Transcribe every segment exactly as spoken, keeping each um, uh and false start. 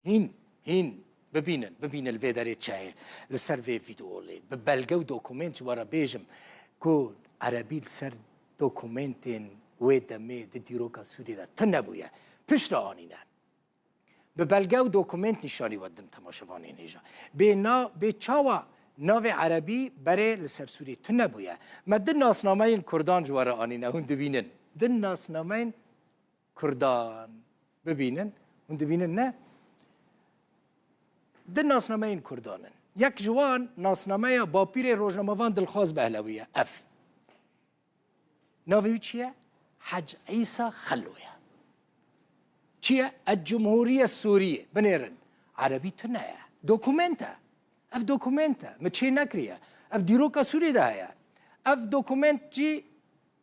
Hîn, hîn, bibînin, bibînin li vê derê çi heye. Li ser vê vîdeolê, bi belge û dokument ji we re bêjim ku erebî li ser dokumentên wê demê di dîroka Sûriyê de tune bûye. Piştre anîne. Bi belge û dokument nîşanî we din temaşevanên hêja. Bê na, bê çawa navê erebî berê li ser Sûriyê tune bûye. Me di nasnameyên Kurdan ji we re anîne, hûn dibînin. Di nasnameyên Kurdan. Bibînin, hûn dibînin ne? Di nasnameyên Kurdan in. Yek ji wan nasnameya bapîrê rojnamevan Dilxwaz Behlewî ye. Ev. Navê wî çi ye? Hec Îsa Xelo ye. Çi ye? El Cumhuriye Sûriye. Binêrin. Erebî tune ye. Dokument e. Ev dokument e. Min çê nekiriye. Ev dîroka Sûriyê de heye. Ev dokument jî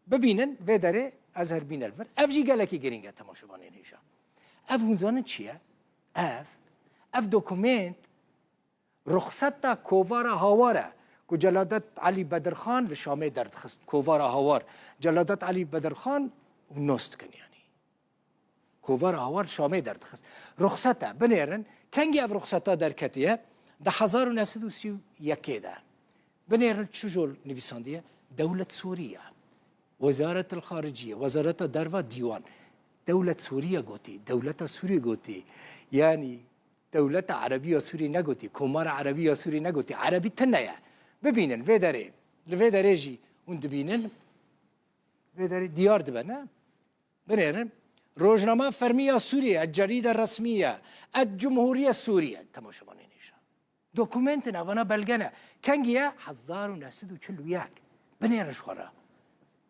bibînin, vê derê ez her bîne li vir. Ev jî gelekî girîng e temaşevanên hêja. Ev hûn zanin çi ye? Ev, ev dokument ruxseta kovara Hawar e ku Celadet Elî Bedirxan li Şamê derdixist. Kovara Hawar, Celadet Elî Bedirxan û nos dikin yanî. Kovara Hawar Şamê derdixist. Ruxset e, binêrin. Kengî ev ruxseta derketiye? Di hezar û neh sed û sî û yekê de. Binêrin çi jol nivîsandiye? Dewlet Sûriye. Wezaretil Xariciye, Wezareta Derva, Dîwan. Dewlet Sûriye gotî, dewleta Sûriyê gotî. Yanî dewleta Erebiya Sûriyê negotî, Komara Erebiya Sûriyê negotî. Erebî tune ye. Bibînin vê derê. Li vê derê jî hûn dibînin. Vê derê diyar dibe, ne? Binêrin. Rojnama fermî ya Sûriyê, El Cerîde Resmîye, El Cumhuriye Sûriye. Temaşevanên hêja. Dokument in, evana belge ne. Kengî ye? Hezar û neh sed û çil û yek. Binêrin ji xwe re.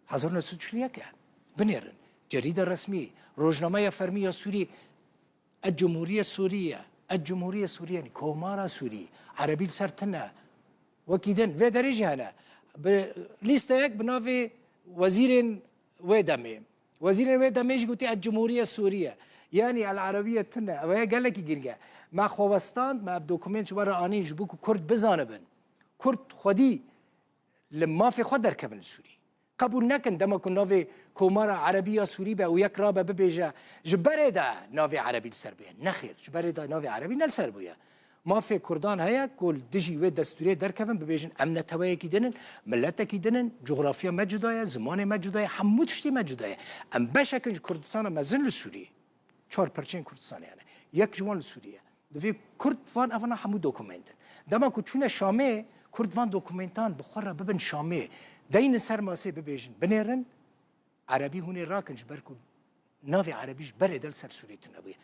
Hezar û neh sed û çil û yek e. Binêrin. Cerîde Resmî, Rojnameya Fermî ya Sûrî, El Cumhuriye Sûriye, El Cumhuriye Sûriye, yanî Komara Sûrî, Erebî li ser tune. Wekî din, vê derê jî hene. Bi lîsteyek bi navê wezîrên wê demê. Wezîrên wê demê jî gotî, El Cumhuriye Sûriye. Yanî El Erebiye tune. Ew heye gelekî girîng e. Me xwe westand, me ev dokument ji we re anîn ji bo ku Kurd bizanibin. Kurd xwedî li mafê xwe derkevin li Sûrî. Qebûl nekin dema ku navê Komara Erebî ya Sûrî be û yek rabe bibêje, ji berê de navê Erebî li ser bê. Nexêr, ji berê de navê Erebî ne li ser bûye. Mafê Kurdan heye ku li dijî wê destûrê derkevin, bibêjin, em neteweyekî din in, miletekî din in, cografya me cuda ye, zimanê me cuda ye, hemû tiştê me cuda ye. Em beşek in ji Kurdistana mezin li Sûriyê. Çar perçeyên Kurdistanê hene. Yek ji wan li Sûriyê ye. Divê Kurd van evana hemû dokument in. Dema ku çûne Şamê, Kurd van dokumentan bi xwe re bibin Şamê. Deynin ser masê, bibêjin, binêrin, Erebî hûn ê rakin, ji ber ku navê Erebî ji berê de li ser Sûriyê tune bûye.